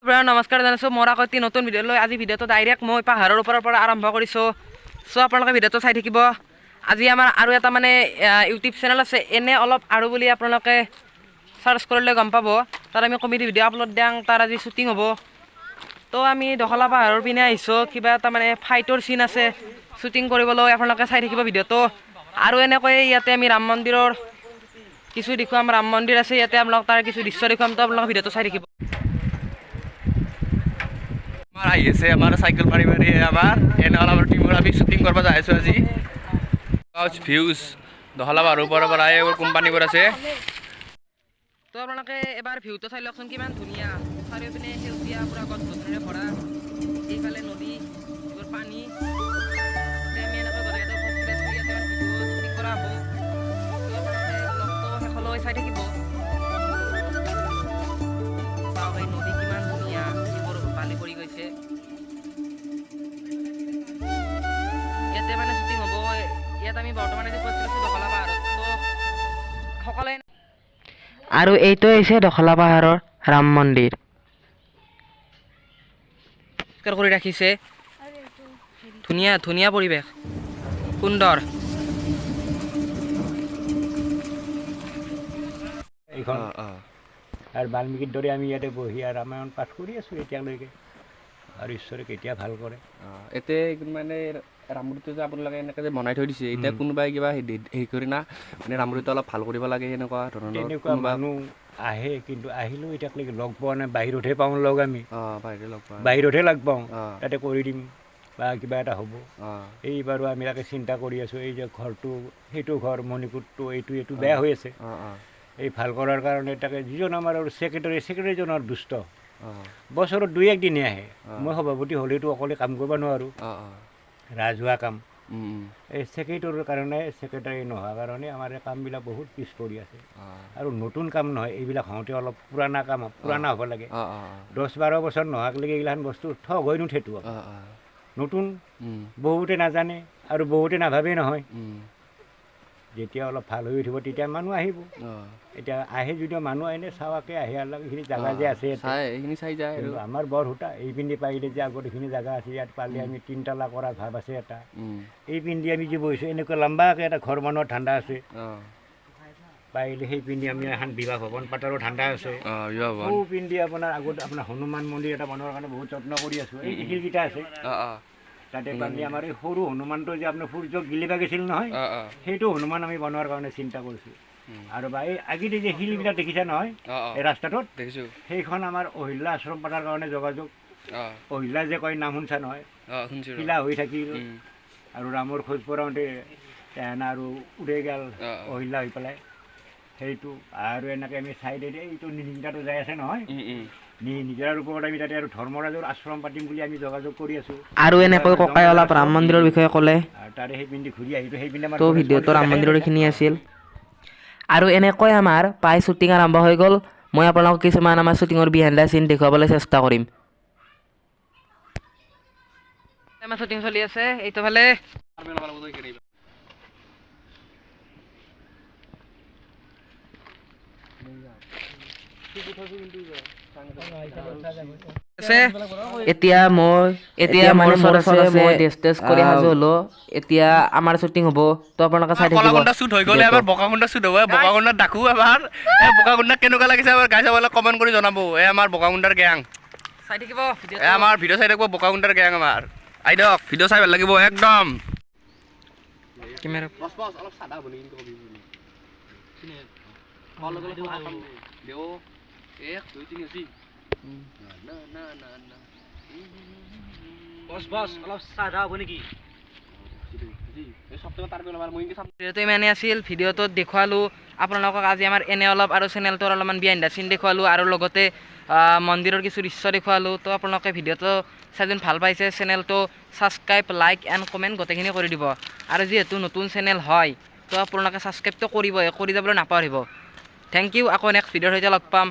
নমস্কাৰ জনাইছোঁ মোৰ আকৌ এটি নতুন ভিডিঅ' লৈ। আজি ভিডিঅ'টো ডাইৰেক্ট মই পাহাৰৰ ওপৰৰ পৰা আৰম্ভ কৰিছোঁ। চ' আপোনালোকে ভিডিঅ'টো চাই থাকিব। আজি আমাৰ আৰু এটা মানে ইউটিউব চেনেল আছে, এনে অলপ আৰু বুলি আপোনালোকে চাৰ্চ কৰিলে গম পাব। তাত আমি কমেডি ভিডিঅ' আপলোড দিওঁ, তাৰ আজি শ্বুটিং হ'ব। তো আমি দখলা পাহাৰৰ পিনে আহিছোঁ, কিবা এটা মানে ফাইটৰ চিন আছে শ্বুটিং কৰিবলৈ। আপোনালোকে চাই থাকিব ভিডিঅ'টো। আৰু এনেকৈ ইয়াতে আমি ৰাম মন্দিৰৰ কিছু দেখুৱাম, ৰাম মন্দিৰ আছে ইয়াতে, আপোনালোক তাৰ কিছু দৃশ্য দেখুৱাম। তো আপোনালোকে ভিডিঅ'টো চাই থাকিব। আমাৰ আহি আছে আমাৰ চাইকেল মাৰি মাৰি আমাৰ এনে আমাৰ টিমৰ আমি শ্বুটিং কৰিব যাই আছোঁ আজি। ভিউজ দখলা পাহাৰৰ ওপৰৰ পৰা এইবোৰ কোম্পানীবোৰ আছে। তো আপোনালোকে এবাৰ ভিউটো চাই লওকচোন, কিমান ধুনীয়া। চাৰিওপিনে সেউজীয়া পুৰা গছ গছনিৰে ভৰা, এইফালে নদী, এইবোৰ পানী। আমি এনেকৈ গোটেইকেইটা উপস্থিত আছোঁ ইয়াতে, আমাৰ ভিডিঅ' শ্বুটিং কৰা হ'ব। তো আপোনালোকে ব্লগটো শেষলৈ চাই থাকিব। চাওক এই নদী কিমান ধুনীয়া, এইবোৰ বালি পৰি গৈছে। ইয়াতে মানে শ্বুটিং হ'ব। ইয়াত আমি বৰ্তমান আজি উপস্থিত আছোঁ দখলা পাহাৰত। তো সকলোৱে আৰু এইটো হৈছে দখলা পাহাৰৰ ৰাম মন্দিৰ পৰিষ্কাৰ কৰি ৰাখিছে। ধুনীয়া ধুনীয়া পৰিৱেশ, সুন্দৰ। এইখন আৰু বাল্মীকিৰ দৰে আমি ইয়াতে বহি আৰু ৰামায়ণ পাঠ কৰি আছোঁ এতিয়ালৈকে, আৰু ঈশ্বৰে কেতিয়া ভাল কৰে। এতিয়া মানে ৰামমূৰ্তিটো যে আপোনালোকে এনেকৈ যে বনাই থৈ দিছে, এতিয়া কোনোবাই কিবা হেৰি কৰি না মানে ৰামমূৰ্তিটো অলপ ভাল কৰিব লাগে, সেনেকুৱা ধৰণৰ তেনেকুৱা মানুহ আহে, কিন্তু আহিলেও এতিয়ালৈকে লগ পোৱা নাই। বাহিৰতহে পাওঁ লগ, আমি বাহিৰতহে লগ পাওঁ, তাতে কৰি দিম বা কিবা এটা হ'ব। এই বাৰু আমি তাকে চিন্তা কৰি আছোঁ। এই যে ঘৰটো, সেইটো ঘৰ মণিকূটটো এইটো এইটো বেয়া হৈ আছে, এই ভাল কৰাৰ কাৰণে তাকে যিজন আমাৰ আৰু ছেক্ৰেটাৰীজনৰ দুষ্ট, বছৰত দুই একদিনে আহে। মই সভাপতি হ'লেতো অকলে কাম কৰিব নোৱাৰোঁ, ৰাজহুৱা কাম। এই ছেক্ৰেটাৰীৰ কাৰণে, ছেক্ৰেটাৰী নোহোৱাৰ কাৰণে আমাৰ এই কামবিলাক বহুত পিছ পৰি আছে। আৰু নতুন কাম নহয়, এইবিলাক হওঁতে অলপ পুৰণা কাম, পুৰণা হ'ব লাগে। 10-12 বছৰ নোহোৱাকলৈকে এইগিলাখন বস্তু ঠগ হৈ নুঠেতো। নতুন বহুতে নাজানে আৰু বহুতে নাভাবেই নহয়। যেতিয়া অলপ ভাল হৈ উঠিব তেতিয়া মানুহ আহিব। এতিয়া আহে যদিও মানুহ আহিলে চাৱাকে আহে, অলপ এইখিনি জাগা যে আছে আমাৰ বৰসূতা এইপিনে পাৰিলে যে আগত এইখিনি জাগা আছে, ইয়াত পালে আমি তিনতালা কৰা ভাৱ আছে এটা। এই পিন্ধি আমি যে বহিছোঁ এনেকুৱা লম্বাকৈ এটা ঘৰ বনোৱাৰ ধান্দা আছে। পাৰিলে সেই পিন্ধি আমি এখন বিবাহ ভৱন পাতাৰো ধান্দা আছে। সৌ পিন্ধি আপোনাৰ আগত আপোনাৰ হনুমান মন্দিৰ এটা বনোৱাৰ কাৰণে বহুত যত্ন কৰি আছোঁ। এই শিলকেইটা আছে তাতে পালি আমাৰ এই সৰু হনুমানটো যে আপোনাৰ সূৰ্যক গিলিবা গৈছিল নহয়, সেইটো হনুমান আমি বনোৱাৰ কাৰণে চিন্তা কৰিছোঁ। আৰু বা এই আগিতে যে শিলবিলাক দেখিছা নহয় এই ৰাস্তাটোত, সেইখন আমাৰ অহিল্যা আশ্ৰম পাতাৰ কাৰণে যোগাযোগ। অহিল্যা যে কয় নাম শুনছা নহয়, শিলা হৈ থাকিল আৰু ৰামৰ খোজ পৰাওঁতে তেহেনা আৰু উৰে গ'ল অহিল্যা হৈ পেলাই সেইটো। আৰু এনেকৈ আমি চাইডে এইটো নিজৰাটো যাই আছে নহয়, নিজৰাৰ ওপৰত আমি তাতে আৰু ধৰ্মৰাজৰ আশ্ৰম পাতিম বুলি আমি যোগাযোগ কৰি আছোঁ। আৰু এনেকৈ ককাই অলপ ৰাম মন্দিৰৰ বিষয়ে ক'লে, তাৰে সেই পিন্ধি ঘূৰি আহিলোঁ। সেই পিন্ধি তো ভিডিঅ'টো ৰাম মন্দিৰৰ এইখিনি আছিল। আৰু এনেকৈ আমাৰ প্ৰায় শ্বুটিং আৰম্ভ হৈ গ'ল। মই আপোনালোকক কিছুমান আমাৰ শ্বুটিঙৰ বিহাইণ্ড the চিন দেখুৱাবলৈ চেষ্টা কৰিম। আমাৰ শ্বুটিং চলি আছে এইটো ফালে। এতিয়া মই মই ড্ৰেছ টেছ কৰি সাজু হ'লো। এতিয়া আমাৰ শ্বুটিং হ'ব, তো আপোনালোকে চাই থাকিব। কলাগুণ্ডা শ্বুট হৈ গ'লে এবাৰ বকাগুণ্ডা শ্বুট হ'ব। বকাগুণ্ডাত ডাকো এবাৰ। এই বকাগুণ্ডাক কেনেকুৱা লাগিছে এবাৰ গাইছ আপোনালোকে কমেণ্ট কৰি জনাব। এই আমাৰ বকাগুণ্ডাৰ গেং চাই থাকিব, এই আমাৰ ভিডিঅ' চাই থাকিব। বকাগুণ্ডাৰ গেং আমাৰ আই দিয়ক, ভিডিঅ' চাই ভাল লাগিব একদম। কেমেৰা বস বস অলপ সাদা হ'ব নেকি কবি দেও। 1 2 3 আছে না না না না বস বস অলপ সাদা হ'ব নেকি। ভিডিঅ'টো ইমানেই আছিল। ভিডিঅ'টোত দেখুৱালোঁ আপোনালোকক আজি আমাৰ এনে অলপ আৰু চেনেলটোৰ অলপমান বিহাইণ্ড the চিন দেখুৱালোঁ, আৰু লগতে মন্দিৰৰ কিছু দৃশ্য দেখুৱালোঁ। তো আপোনালোকে ভিডিঅ'টো চাই যদি ভাল পাইছে চেনেলটো ছাবস্ক্ৰাইব, লাইক এণ্ড কমেণ্ট গোটেইখিনি কৰি দিব। আৰু যিহেতু নতুন চেনেল হয়, তো আপোনালোকে ছাবস্ক্ৰাইবটো কৰিবই, কৰি যাবলৈ নাপাহৰিব। Thank U. আকৌ নেক্সট ভিডিঅ'ৰ সৈতে লগ পাম।